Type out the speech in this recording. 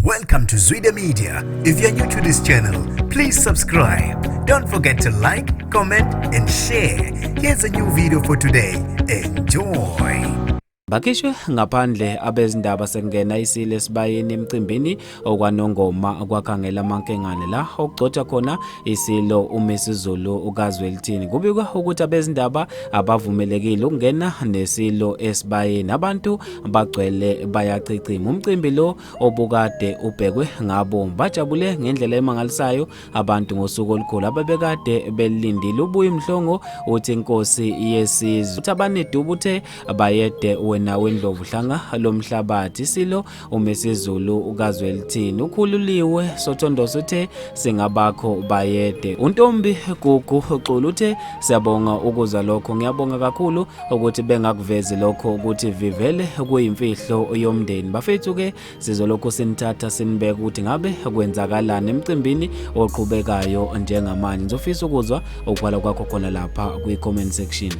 Welcome to Zwida Media. If you're new to this channel, please subscribe. Don't forget to like, comment, and share. Here's a new video for today. Enjoy. Bakhishwe ngaphandle abezindaba sekungena isilo esibayeni emcimbini okwaNongoma kwakhangela amankengane la okugcotshwa khona isilo uMisuzulu uKaZwelithini. Kubikwa ukuthi abezindaba abavumelekile ukungena nesilo esibayeni. Abantu bagcwele bayachichima. Umcimbi lo obukade ubhekwe ngabo bajabule ngendlela emangalisayo abantu ngosuku olukhulu abebekade belindile. Ubuye Mhlongo uthi inkosi yesizwe uthi abanedubu uthe bayede wena wendlovu hlanga lomhlabathi isilo uMisuzulu uKaZwelithini ukhululiwe Sothondoso uthe singabakho bayede. Untombi Gugu Xulu uthe siyabonga ukuzwa lokho, ngiyabonga kakhulu ukuthi bengakuvezi lokho ukuthi vivele kuyimfihlo yomndeni. Bafethu ke sizolokhu sinithatha sinibeka ukuthi ngabe kwenzakalani emcimbini oqhubekayo njengamanje. Ngizofisa ukuzwa ukubhala kwakho khona lapha kwi-comment section.